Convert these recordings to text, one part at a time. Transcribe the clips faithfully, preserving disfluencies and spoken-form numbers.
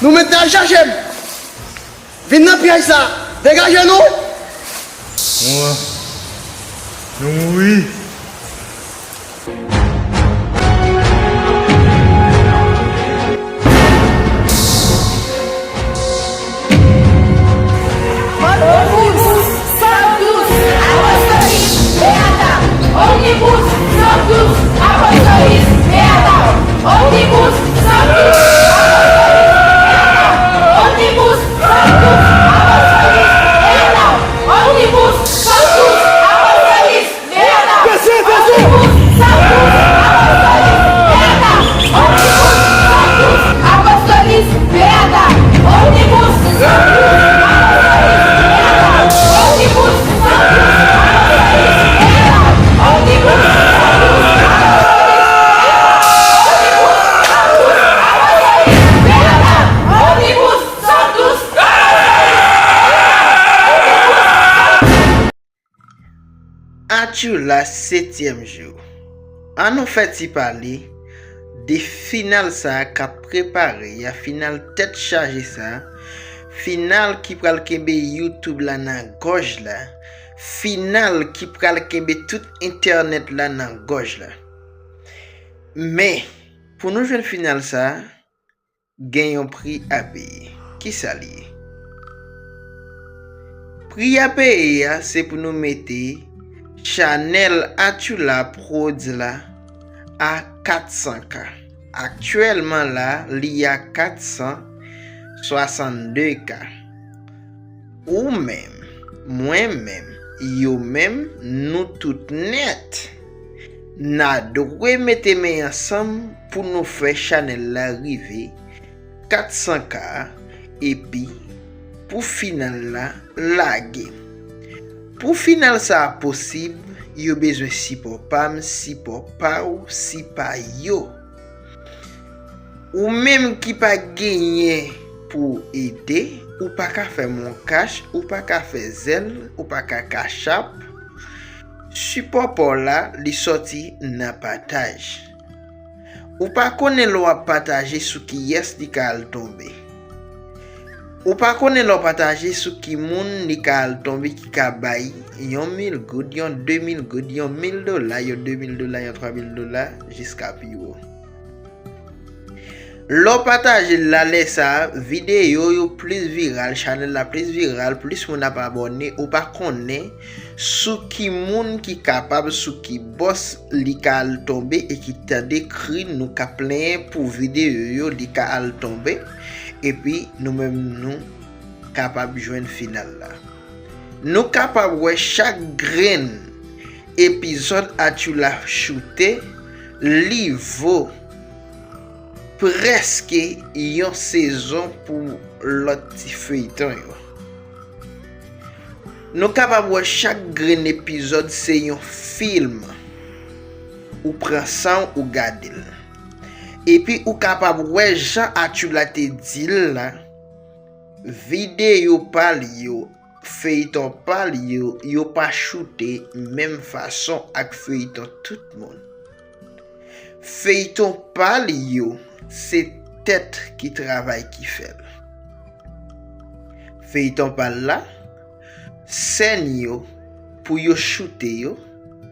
Nou mèt al chache m. Vin nan pyèj sa. Degaje nou. Mwen, nou mouri. Omnibus Sanctus Apostolis Beata. Omnibus Sanctus Apostolis Beata. Omnibus Sanctus Apostolis Beata. Omnibus Sanctus Apostolis Beata. Omnibus Sanctus Apostolis Beata. Omnibus Sanctus Apostolis Beata. Omnibus Sanctus Apostolis Beata. Omnibus Sanctus Apostolis Beata. Omnibus Sanctus Apostolis Beata. Omnibus Sanctus Apostolis Beata. Omnibus Sanctus Apostolis Beata. Omnibus Sanctus Apostolis Beata. Omnibus Sanctus Atchoula, setyèm jou. Ann nou fè ti pale de final sa a k ap prepare a, final tèt chaje sa a, final ki pral kenbe YouTube la nan gòj la, final ki pral kenbe tout entènèt la nan gòj la. Men, pou nou jwenn final sa a, gen yon pri a peye. Kisa l ye? Pri a peye a, se pou nou mete chanèl Atchoula Prodz la a kat san K. Aktyèlman la, li a kat san swasann de K. Ou menm, mwen menm, yo menm, nou tout nèt, n a dwe mete men ansanm pou nou fè chanèl la rive kat san K, epi pou final la lage. Pou final sa a posib, yo bezwen sipò pa m, sipò pa w, sipò pa yo. Ou menm ki pa genyen pou w ede, ou pa ka fè MonCash, ou pa ka fè Zelle, ou pa ka Cash App. Sipò pa w la, li sòti nan pataj. Ou pa konnen lè w ap pataje sou kiyès li ka al tonbe. Ou pa konnen lè w pataje sou ki moun li ka al tonbe ki ka bay yon mil goud, yon de mil goud, yon mil dola, yon de mil dola, yon twa mil dola, jiska pi wo. Lè w pataje l la, lè sa a, videyo yo plis viral, chanèl la plis viral, plis moun ap abòne, ou pa konnen sou ki moun ki kapab, sou ki bòs li ka al tonbe e ki tande kri nou k ap plenyen pou videyo yo, li ka al tonbe, epi nou menm nou kapab jwenn final la. Nou kapab wè chak grenn epizòd Atchoula choute, li vo prèske yon sezon pou lòt ti feyton yo. Nou kapab wè chak grenn epizòd se yon fim. Ou pran san w, ou gade l. Epi ou kapab wè jan Atchoula te di l la, videyo pa l yo, feyton pa l yo, yo pa choute menm fason ak feyton tout moun. Feyton pa l yo, se tèt ki travay ki fè l. Feyton pa l la, sèn yo, pou yo choute yo,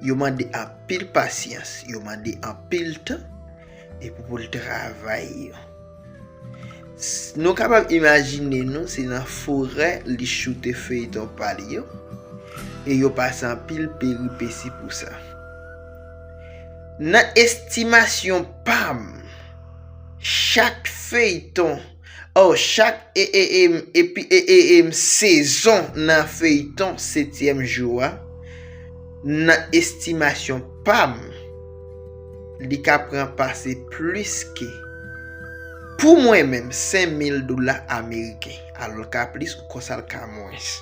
yo mande anpil pasyans, yo mande anpil tan, epi pou l travay yo. S-, nou kapab imajine nou se nan forè li choute feyton pa l yo, e yo pase anpil peripesi pou sa. Nan estimasyon pa m, chak feyton, oh, chak e, e, e, epi, e, e, e, sezon nan feyton setyèm jou a, nan estimasyon pa m, li ka pran pase plis ke, pou mwen menm, senk mil dola ameriken. Alò l ka plis ou konsa l ka mwens.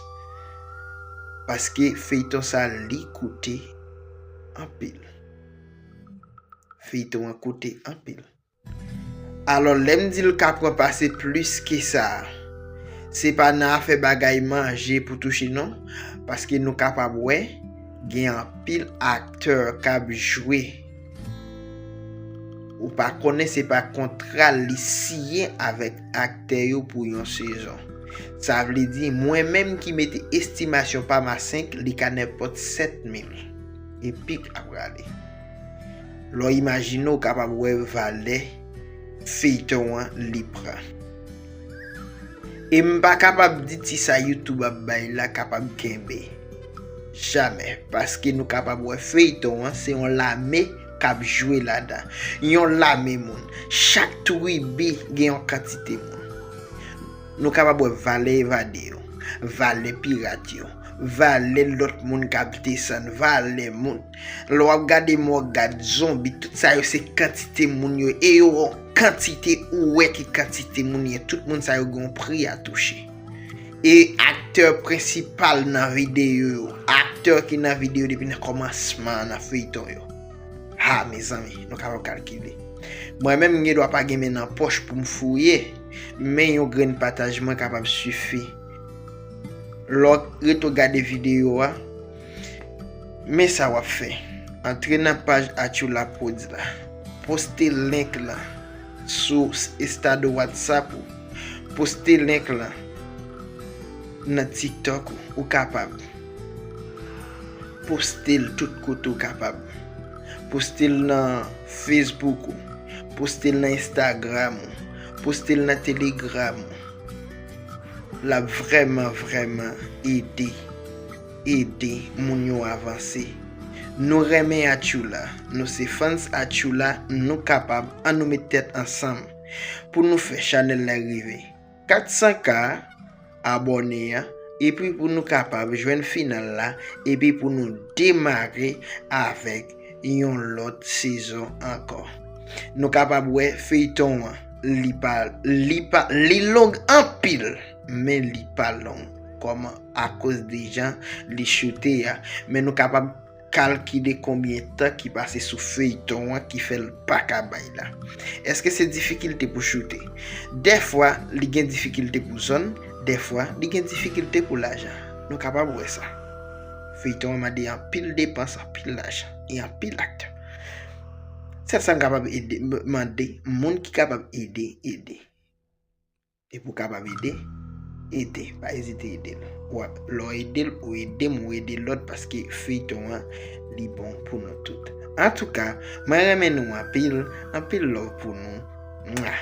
Paske feyton sa li koute anpil. Feyton an koute anpil. Alò, lè m di l ka pran pase plis ke sa, se pa nan afè bagay manje pou touche non, paske nou kapab wè gen anpil aktè k ap jwe. Ou pa konnen se pa kontra li siyen avèk aktè yo pou yon sezon. Sa vle di, mwen menm ki mete estimasyon pa m a senk, li ka nenpòt sèt mil. E pik ap rale. Lè w imajine, w kapab wè valè feyton an li pran. E m pa kapab di ti sa YouTube ap bay la kapab kenbe. Jamè, paske nou kapab wè feyton an se yon lame k ap jwe ladan. Yon lame moun. Chak tribi gen yon kantite moun. Nou kapab wè valè evade yo, valè pirat yo, valè lòt moun k ap desann, valè moun. Lè w ap gade mò gad, zonbi, tout sa yo se kantite moun yo. E yo yon kantite, ou wè ki kantite moun ye. Tout moun sa yo gen yon pri a touche. E aktè prensipal nan videyo yo, aktè ki nan videyo depi nan kòmansman an nan feyton yo. Ha, mezanmi, nou kapab kalkile. Mwen menm, m gen dwa pa gen men nan pòch pou m fouye, men yon grenn pataj mwen kapab sifi. Lè w rete w gade videyo a, men sa w ap fè. Antre nan paj Atchoula Prodz la. Poste link lan sou estado WhatsApp ou. Poste link lan nan TikTok ou. Ou kapab. Poste l tout kote w kapab. Poste l nan Facebook ou. Poste l nan Instagram ou. Poste l nan Telegram ou. L ap vrèman, vrèman ede, ede moun yo avanse. Nou renmen Atchoula, nou se fans Atchoula, nou kapab, ann nou met tèt ansanm pou nou fè chanèl la rive kat san K abòne an, epi pou nou kapab jwenn final la, epi pou nou demare avèk yon lòt sezon ankò. Nou kapab wè feyton an, li pa, li pa, li long anpil, men li pa long kòman akoz de jan li choute a. Men nou kapab kalkile konbyen tan ki pase sou feyton an ki fè l pa ka bay la. Èske se difikilte pou choute? Dèfwa, li gen difikilte pou zòn, dèfwa, li gen difikilte pou lajan. Nou kapab wè sa. Feyton an mande anpil depans, anpil lajan, e anpil aktè. Sèl sa m kapab ede, m-, mande, moun ki kapab ede, ede. Depi w kapab ede, ede. Pa ezite ede l. Ou ap, lè w ede l, ou ede m, ou ede lòt, paske feyton an, li bon pou nou tout. Antouka, mwen renmen nou anpil, anpil love pou nou. Mwa.